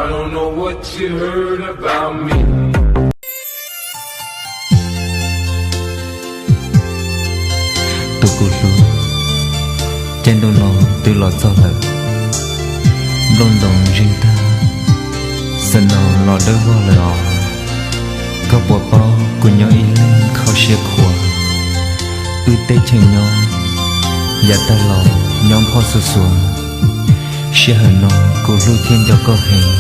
I don't know what you heard about me. Tus kuv hlub, caij ntuj no twb los txog lawm. Nplooj ntoos zeeg tag, snow los dawb vog lawm os. Koj puas paub kuv nyob ib leeg kho siab khuav. Wb teb chaws nyob, yav tag los nyob phoj xuv xuav. Sij hawm no kuv hlub thiab nco koj heev.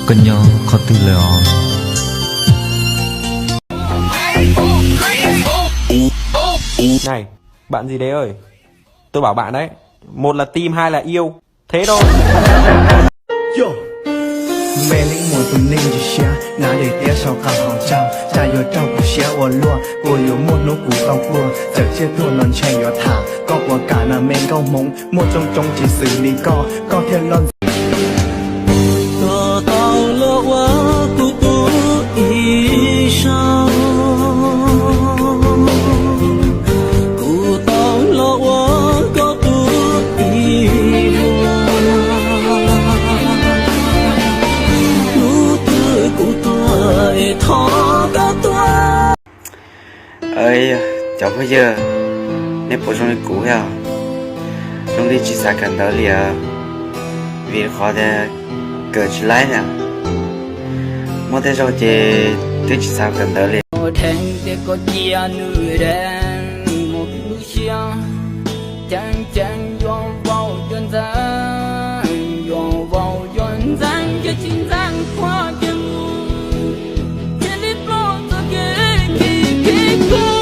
Koj nyob qhov twg lawm os? Này, bạn gì đấy ơi? Tôi bảo bạn đấy, một là tim, hai là yêu. Thế thôi. Me leej muag tus neeg tsis siab, hnav daim tiab sau qab hauv tsag, tsam yuav raug kuv siab ua luaj, puas yuav muaj hnub kuv tau pluag, txawm tsiaj tuag los ntshai yuav tham, koj puas kam na me nkauj hmoob, muaj coob coob tsis xws li koj, koj thiaj loj ntxim. Koj tau los ua kuv tus ib zaug, kuv tau los ua koj tus ib vuag, hnub twg kuv tuag es thov koj tuag. Cov phooj ywg, nej puas zoo li kuv thiab? Zoo li tsis xav kawm ntawv li os, vim qhov tias kawm tsis laib thiab. Muaj tej zaug ces twb tsis xav kawm ntawv li. Dheev tias koj cia nws dheev mus lub siab, ceev ceev yuav vau yuav ntxeev, yuav vau yuav ntxeev, ces tsis ntxeev qhuav ces mus, cia li ploj txoj kev khib khib kub.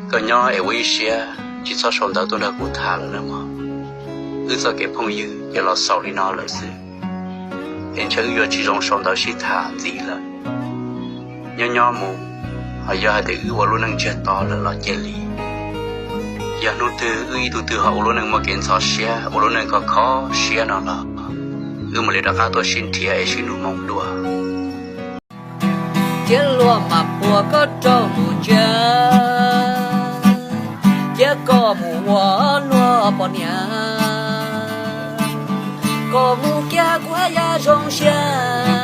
Koj nyob es ua ib siab, tsis txhob sau ntawv tuaj nrog kuv tham lawm nawb mog. Wb txoj kev phooj ywg ces los xaus li no lawm xwb, es ntshe wb yuav tsis zoo sau ntawv sib tham ntxiv lawm. Nyob nyob mus, ho yog hais tias wb ua lub neej ntsiag to lawm los cia li. Yog hnub twg wb ib tug twg ho ua lub neej muaj kev ntxhov siab, ua lub neej kho kho siab no los, wb mam li rov qab tuaj sib nrhiav es sib nug moo dua. Thiab luag mam puag koj rau tus ntsia, thiab koj mus ua luag poj niam, koj mus kiag kuv haj yam zoo siab.